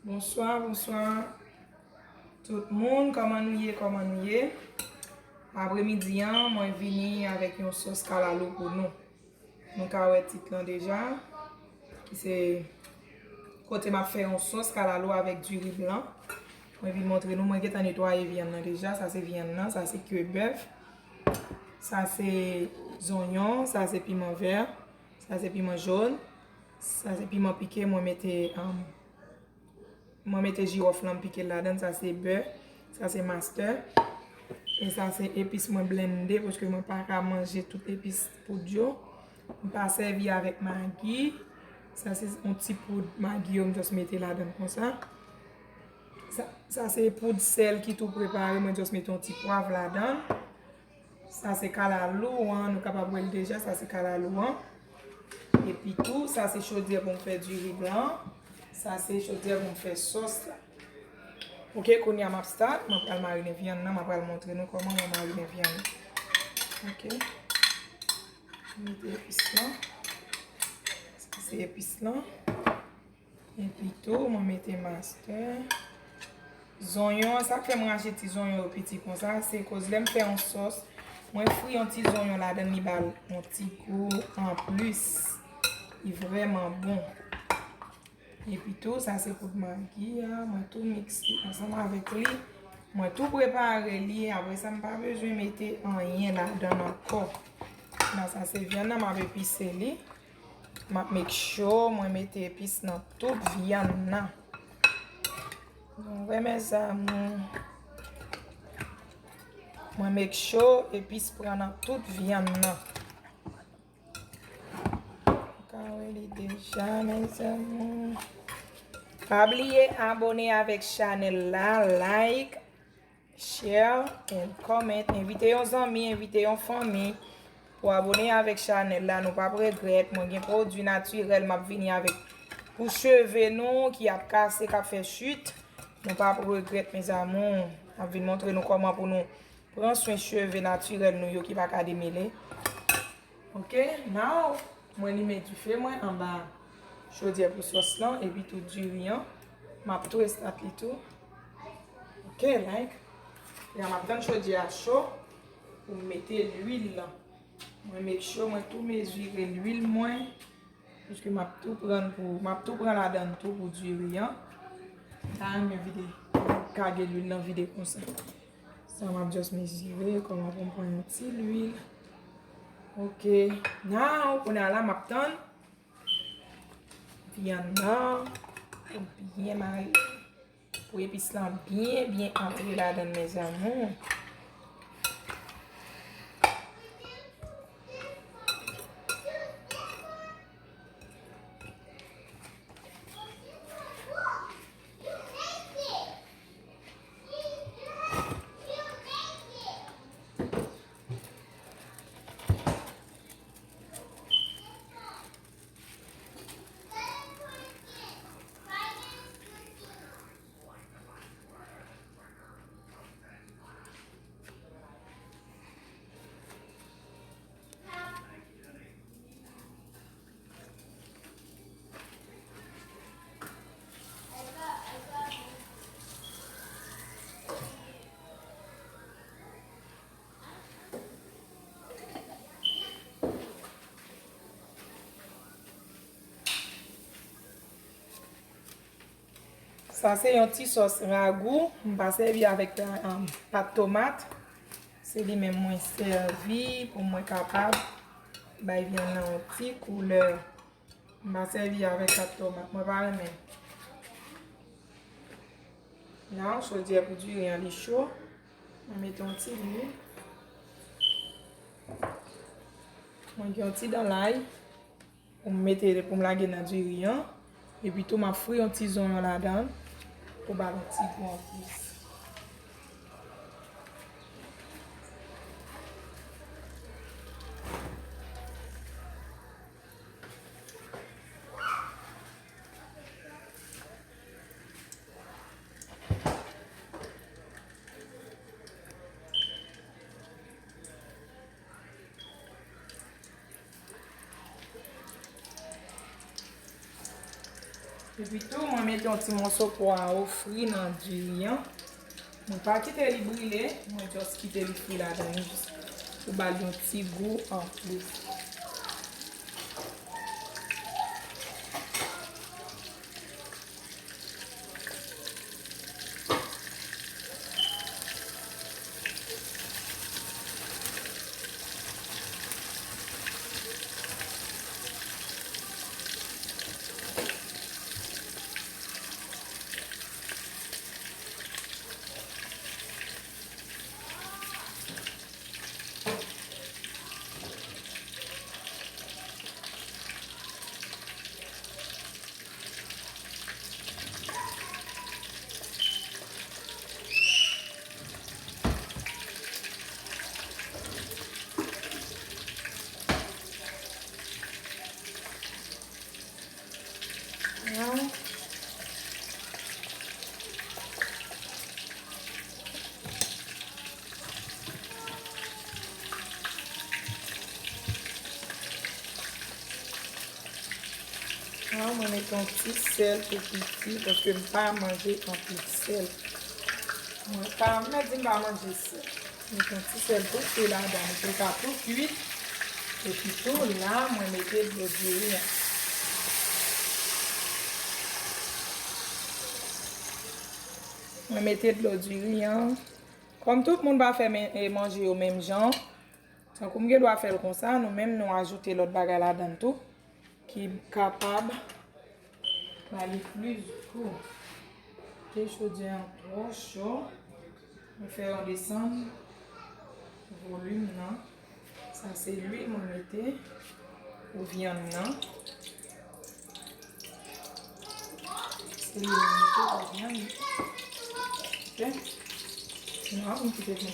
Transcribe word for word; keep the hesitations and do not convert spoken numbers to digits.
Bonswa, bonswa. Tout moun, kòman nou ye, kòman nou ye? Apremidi an, mwen vini avèk yon sòs kalalou pou nou. Nou ka wè tit lan deja, ki se kote m ap fè yon sòs kalalou avèk diri blan. Mwen vin montre nou, mwen gentan netwaye vyann nan deja. Sa se vyann nan, sa se ke bèf, sa se zonyon, sa se piman vè, sa se piman jòn, sa se piman pike, mwen mete, um, mwen mete jiwòf lan, m pike l ladan, sa se bè, sa se mastè. E sa se epis mwen blende, paske mwen pa ka manje tout epis poud yo. M pa sèvi avèk magi. Sa se yon ti poud magi yo, m just mete ladan konsa. Sa, sa se poud sèl ki tou prepare, mwen just mete yon ti pwav ladan. Sa se kalalou an, nou kapab wè l deja, sa se kalalou an. Epi tou, sa se chodyè pou m fè diri blan. Sa se chodyè pou m fè sòs la. Ok, kounye a m ap start, mwen pral marine vyann nan, mwen pral montre nou kòman mwen marine vyann nan. Ok. Mete epis lan. Sa se epis lan. Epi tou, mwen mete mastè. Zonyon, sa k fè m rache ti zonyon yo piti konsa, se koz lè m fè yon sòs, mwen fri yon ti zonyon ladan l, li ba l yon ti gou anplis. Li vrèman bon. Epi tou, sa se poud magi a, mwen tou mikse ansanm avèk li. Mwen tou prepare li, apre sa m pa bezwen mete anyen ladan l ankò. La sa se vyann nan, m ap epise li. M ap make sure mwen mete epis nan tout vyann nan. Nou wè, mes amours. Mwen make sure epis pran nan tout vyann nan. Ou ka wè li deja, mes amours. Pa bliye abone avèk chanèl la, like, share and comment. Envite yon zanmi, envite yon fanmi pou abone avèk chanèl la. Nou p ap regrèt. Mwen gen pwodui natirèl m ap vini avèk pou cheve nou ki ap kase, k ap fè chit. Nou p ap regrèt, mes amours. M ap vin montre nou kòman pou nou pran swen cheve natirèl nou yo ki pa ka demele. Ok, now, mwen limen dife mwen anba chodyè pou sòs lan, epi tou diri an, m ap tou estat li tou. Ok, like. E a m ap tann chodyè a cho pou m mete lwil lan. Mwen make sure mwen tou mezire lwil mwen. Paske m ap tou pran pou, m ap tou pran ladan tou pou diri an. M ta renmen vide, kage lwil nan vide konsa. Sa m ap just mezire, kòman pou m pran yon ti lwil. Ok. Now, kounye a la, m ap tann vyann nan pou byen marye. Pou epis lan byen, byen antre ladan l, mes amours. Sa se yon ti sòs ragou. M pa sèvi avèk, um, pat tomat. Se li menm mwen sèvi pou mwen kapab bay vyann nan yon ti koulè. M pa sèvi avèk pat tomat. Mwen pa renmen. Nan chodyè pou diri an li cho. Mwen mete yon ti lwil. Mwen gen yon ti dan lay. Pou m mete, pou m lage nan diri an. Epi tou, m ap fri yon ti zonyon ladan l pou ba l yon ti gou anplis. Epi tou, mwen mete yon ti moso pwawo fri nan diri an. Mwen pa kite li brile, mwen just kite li fri ladan li jis pou ba l yon ti gou anplis. An, mwen met yon ti sèl pou piti, paske m pa manje anpil sèl. Mwen pa, m mèt di m pa manje sèl. Met yon ti sèl tou, se ladan, pou l ka tou kuit. Epi tou, la, mwen mete dlo diri an. Mwen mete dlo diri an. Kòm tout moun pa fè men, e, manje yo menm jan, tankou m gen dwa fè l konsa, nou menm nou ajoute lòt bagay ladan l tou, ki kapab ba li plis gou. Te chodyè an twò cho, mwen fè yon desann volim nan. Sa se lwil mwen mete pou vyann nan. Se lwil mwen mete pou vyann. Ok. Sinon, mwen kite vyann